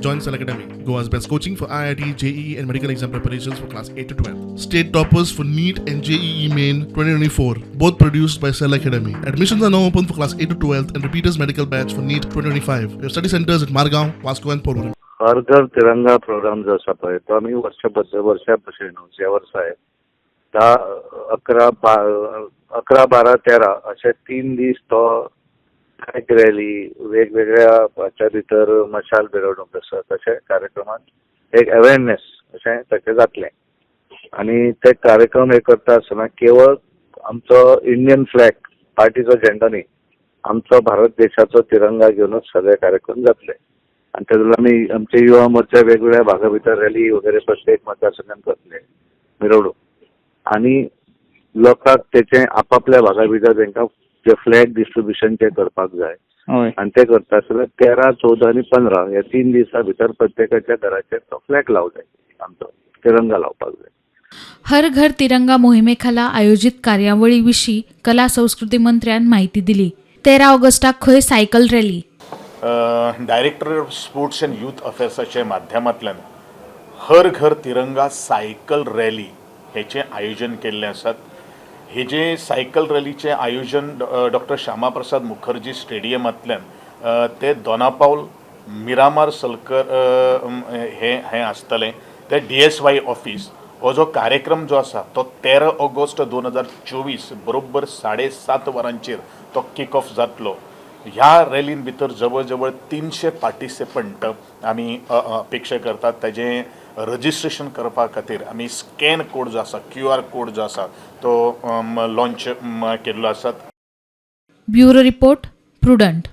Join Cell Academy, Goa's best coaching for IIT, JEE, and medical exam preparations for class 8 to 12. State toppers for NEET and JEE Main 2024, both produced by Cell Academy. Admissions are now open for class 8 to 12 and repeaters medical batch for NEET 2025. We have study centers at Margaon, Vasco, and Porvorim. हर घर तिरंगा programme जो आसा पळय, तो आमी वर्षबद्द वर्षा भशेन ह्या वर्सा 10, 11, 11, 12, 13 अशे 3 दीस तो बायक रॅली, वेगवेगळ्या हाच्या भितर मशाल मिरवणूक आसा, तशे कार्यक्रमात एक अवेरनेस अशें ताचें जातलें. आनी ते कार्यक्रम हे करता आसतना केवळ आमचो इंडियन फ्लॅग, पार्टीचो झेंडो न्ही, आमचो भारत देशाचो तिरंगा घेवनूच सगळे कार्यक्रम जातले. आणि तातूंत आमी आमचे युवा मोर्चा वेगवेगळ्या भागा भितर रॅली वगैरे प्रत्येक मतदारसंघात करतले मिरवणूक आणि लोकांक तेचे आपापल्या भागा भितर तांकां जे फ्लॅग डिस्ट्रिब्युशन ते करपाक जाय. आणि ते करता आसतना 13, 14 आनी 15 ह्या 3 दिसां भितर प्रत्येकाच्या घराचेर तो फ्लॅग लावूंक जाय, आमचो तिरंगा लावपाक जाय. हर घर तिरंगा मोहिमेखाला आयोजित कार्यावळी विशीं कला संस्कृती मंत्र्यान माहिती दिली. 13 ऑगस्टाक खंय cycle rally? Director of Sports and Youth अफेर्साच्या माध्यमांतल्यान हर घर तिरंगा सायकल रॅली हेचें आयोजन केल्लें आसात. हे जे सायकल रॅलीचें आयोजन डॉक्टर श्यामाप्रसाद मुखर्जी स्टेडियमांतल्यान ते दोनापावल मिरामार सलकर हे हें आसतलें. ते डीएसवाय ऑफीस हो जो कार्यक्रम जो आसा तो 13 ऑगस्ट 2024 बरोबर 7:30 वरांचेर तो किक ऑफ जातलो. ह्या रॅलीन भितर जवळ जवळ 300 पार्टिसिपंट आमी अपेक्षा करतात. ताजें रजिस्ट्रेशन करपा खातीर आमी स्कॅन कोड जो आसा, क्यू आर कोड जो आसा, तो लॉन्च केल्लो आसा. Bureau report, prudent.